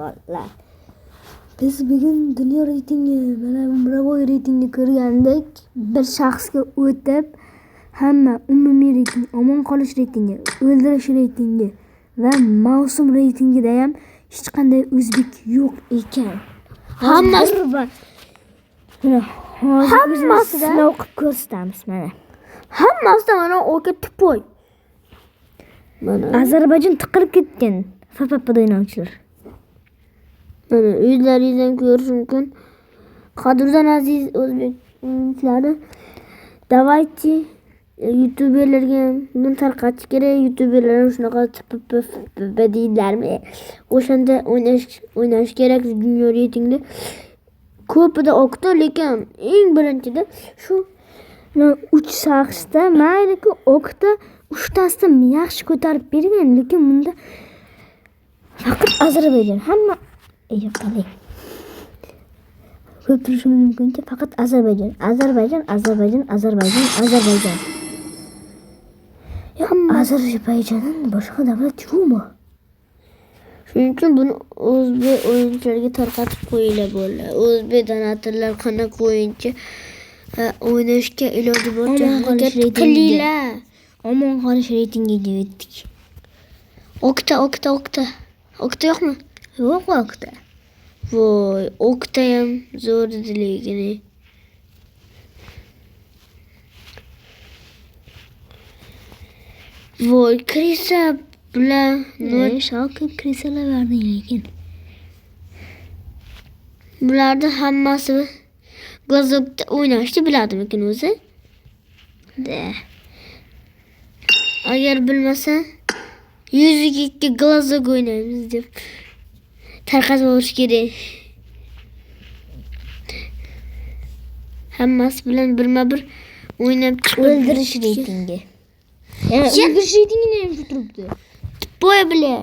bolalar. Biz bugun dunyo reytingi, mana мировой reytingni ko'rgandik. Bir shaxsga o'tib, hamma umumiy reyting, omon qolish reytingi, o'ldirish reytingi va mavsum reytingida ham hech qanday o'zbek yo'q ekan. Hammasi Mana hozir o'zimiz Hammasida- sinov qilib ko'rsatamiz mana. Hammasida mana oka тупой. Mana Ozarbayjon tiqilib ketgan. FPPda o'ynovchilar. Mana o'zlaringizdan ko'rish mumkin. Qadrdan aziz o'zbek o'yinchilari, давайте youtuberlarga buni tarqatish kerak. Youtuberlar ham shunaqa TPP deydilarmi? O'shanda o'ynash kerak dunyo reytingida. Ko'pida okto, lekin eng birinchida shu 3 shaxsda mayli-ku okta uchtasida yaxshi ko'tarib bergan, lekin bunda faqat Ozarbayjon hamma qalay. Ko'rib turishimiz mumkinki, faqat Ozarbayjon, Ozarbayjon, Ozarbayjon, Ozarbayjon, Ozarbayjon. Ya Ozarbayjondan boshqa davlat yo'qmi? Shuning uchun buni o'zbek o'yinchilarga tarqatib qo'yinglar bo'ldi. O'zbek donatorlar qanaqa o'yinchi o'ynashga iloji boricha Omon qolish harakat reytingiga. qilinglar. Omon qolish reytingiga yetdik. Okta, okta, okta. Okta yo'qmi? Yo'q okta. Voy, okta ham zo'r edi lekin. Voy, Krisa bilan Ne shokib krisalar verding lekin. Bularni hammasi Glazokda o'ynashni biladimikin o'zi? De. Agar bilmasa 102 Glazok o'ynaymiz deb tarqatib olish kerak. Hammasi bilan birma-bir o'ynab chiqib O'ldirish reytingi. Yani o'ldirish reytingini ham shu turibdi. Boy bile.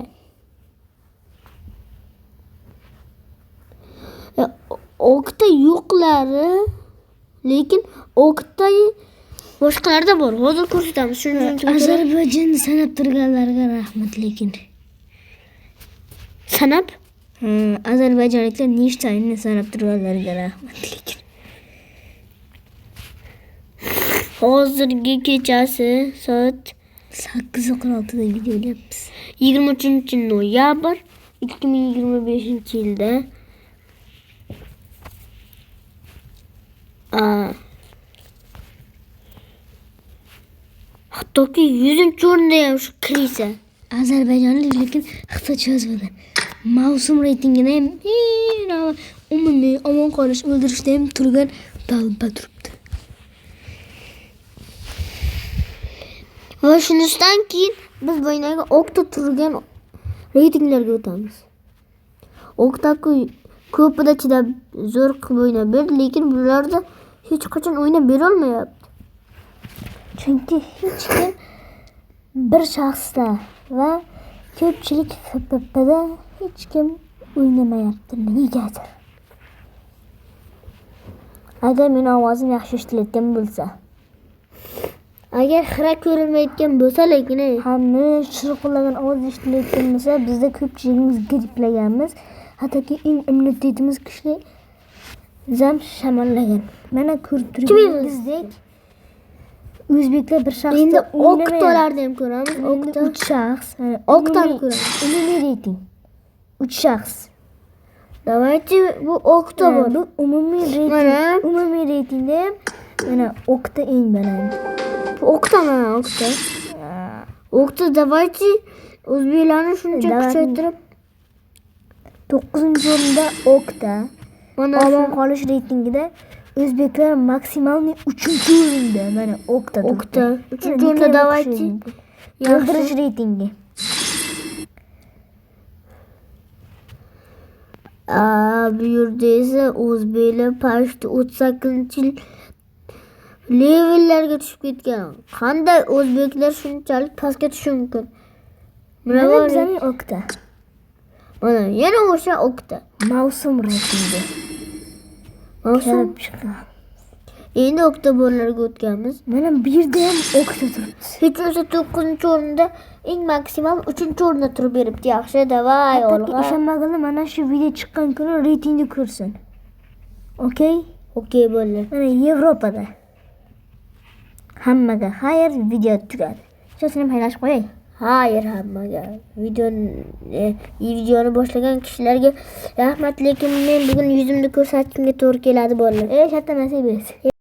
Okta yo'qlari, lekin okta boshqalarda bor. Hozir ko'rsatamiz. Shuning uchun Ozarbayjonni sanab turganlarga rahmat lekin. Sanab? Ha, Ozarbayjonliklar nechtayini sanab turganlarga rahmat lekin. Hozirgi kechasi soat 8:46da video olyapmiz. 23 noyabr 2025 yilda. Hattoki 100-o'rinda ham shu Krisa. Ozarbayjonlik lekin xitoy chizmadi. Mavsum reytingida ham umumiy omon qolish o'ldirishda ham turgan dalba turibdi. Va shunisidan keyin biz boyagi okta turgan reytinglarga o'tamiz. Oktaku ko'pida chidab zo'r qilib o'ynab berdi, lekin bularda hech qachon o'ynab bera olmayapti. Chunki hech kim bir shaxsda va ko'pchilik FPPda hech kim o'ynamayapti. Negadir? Agar meni ovozim yaxshi eshitilayotgan bo'lsa. Agar xira ko'rinmayotgan bo'lsa, lekin Hamma chirqillagan ovoz eshitilayotgan bo'lsa, bizda ko'pchiligimiz gripplaganmiz. Hattoki immunitetimiz kuchli zam shamollagan. Mana ko'rib turganingizdek, o'zbeklar bir shaxsda Endi o'ynamayapti. oktalarni ham ko'ramiz. Endi Okta. 3 shaxs. Oktani ko'ramiz. Umumiy reyting. 3 shaxs. Давайте bu okta bor. Bu umumiy reyting. Mana. Umumiy reytingda ham mana okta eng baland. Bu okta mana okta. Okta давайте o'zbeklarni shuncha Давайте. kuchaytirib 9-o'rinda okta. Mana Omon shu qolish reytingida o'zbeklar maksimalniy 3-o'rinda. Mana okta turibdi. Okta. 3-o'rinda Mana давайте. mumkin. Yaxshi. O'ldirish reytingi. Bu yerda esa o'zbeklar почти 38 levellarga tushib ketgan. Qanday o'zbeklar shunchalik pastga tushishi mumkin? Mana Mana bor. bizning okta. Mana yana o'sha okta. Mavsum reytingi. Mavsum Ko'rib chiqamiz. Endi okta borlarga o'tganmiz. Mana bu yerda ham okta turibdi. Hech bo'lmasa 9-o'rinda Eng maksimal 3-o'rinda turib beribdi. Yaxshi, давай, Hattoki olg'a. Ishonmaganlar mana shu video chiqqan kuni reytingni ko'rsin. Okey? Okey bo'ldi. Mana Yevropada. Hammaga xayr, video tugadi. Shu seni xayrlashib qo'yay. Xayr hammaga. Videoni boshlagan kishilarga rahmat, lekin men bugun yuzimni ko'rsatishimga to'g'ri keladi bo'ldi. Shartta narsa berasiz.